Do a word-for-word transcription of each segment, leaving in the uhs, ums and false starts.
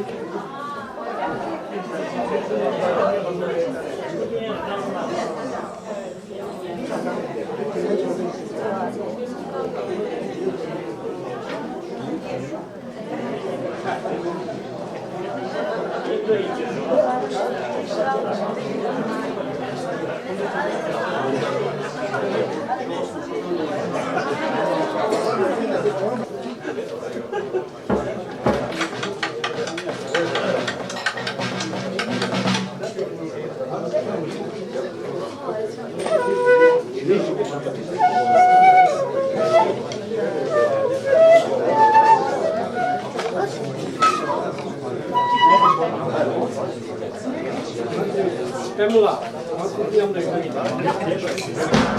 པད་མ་ལགས། ང་ཚོ་མཉམ་དུ་ཡོང་གི་ཡིན།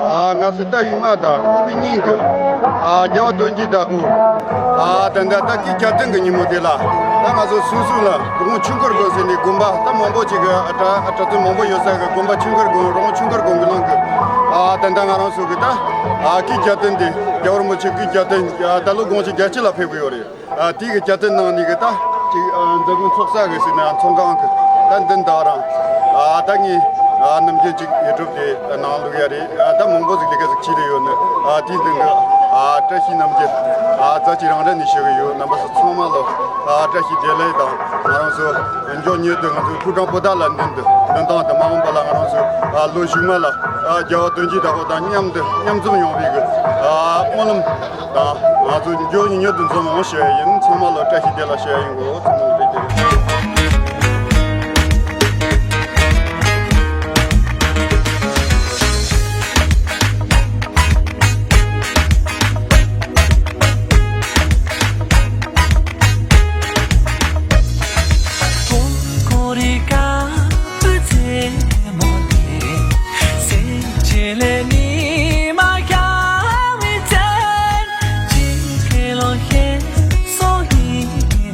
ཨ། ང་ཚོ་ད་ཞུ་མ་དང་སྐུ་མི་གཉིས་ཀྱི། ཨ། རྒྱལ་བ་དོན་གྱི་བདག་པོ། ཨ། ད་ལྟ་ད་སྐུའི་གྱ་སྟོན་གྱི་ཉིན་མོ་དེ་ལ། ད་ང་ཚོ་སོ་སོ་ལ་རོང་ཆུ་འཁོར་དགོན་ཟེར་ནས་དགོན་པ་ད་མང་པོ་ཅིག་གི། ཨ། གྲྭ་གྲྭ་བཙུན་མང་པོ་ཡོད་ས་གི་དགོན་པ་ཆུ་འཁོར་དགོན། རོང་ཆུ་འཁོར་དགོན་གྱི་ནང་གི། ཨ། ད་ལྟ་ང་རང་ཚོ་གི་ད། ཨ། སྐུའི་གྱ་སྟོན་དེ། རྒྱལ་བ་རིན་པོ་ཆེ་སྐུའི་གྱ་སྟོན། ཨ། ད་ལོ་དགུང་ལོ་བརྒྱད་ཅུ་ལ་ཕེབས་ཀྱི་ཡོད་རེད། ཨ། དེ་གི་གྱ་སྟོན་ནང་ནས་གི་ད་ཅིག་ཨ། མཛད་སྒོ་ཚོགས་ས་གི་ཟེར་ན་ཚོགས་ཁང་གི་ད་མདུན་དེ་རང་། ཨ། ད་ངས། ཨ། ནམ་རྒྱུན་ཅིག་ཡུ་ཊུབ་དེ་ནང་བླུག་ཡ་རེད། ཨ། ད་མང་པོ་ཟིག་ལས་ཀ་ཟིག་བྱས་ཏེ་ཡོད་ནི། ཨ། དེའི་མདུན་གི། ཨ། བཀྲ་ཤིས་རྣམ་རྒྱལ། ཨ། རྩ་ཆེ་རང་འདྲ་ནས་ཞུ་གི་ཡོད། རྣམ་པ་ཚོ་ཚང་མ་ལ། ཨ། བཀྲ་ཤིས་བདེ་ལེགས་དང་། ང་རང་ཚོ་མགྱོགས་མྱུར་དུ་ང་ཚོ་ཕོ་བྲང་པོ་ཏཱ་ལ་མདུན་དུ་མདུན་ཐང་དུ་མ་འོངས་པ་ལ་ང་རང་ཚོ། ཨ། ལོ་གཞུག་མ་ལ། ཨ། རྒྱལ་བ་དོན་གྱི་བདག་པོ་དང་མཉམ་དུ་མཉམ་འཛོམས་ཡོང་བའི་གི། ཨ། སྨོན་ལམ་དང་། ང་ཚོ་མགྱོགས་མྱུར་དུ་འཛོམས་འོང་ཞུ་ཡ་ཡིན། ཚང་མ་ལ་བཀྲ་ཤིས་བདེ་ལེགས་ཞུ་ཡ་ཡིན་གོ། ཚང་མ་ལ་བཀྲ་ཤིས་བདེ་ལེགས།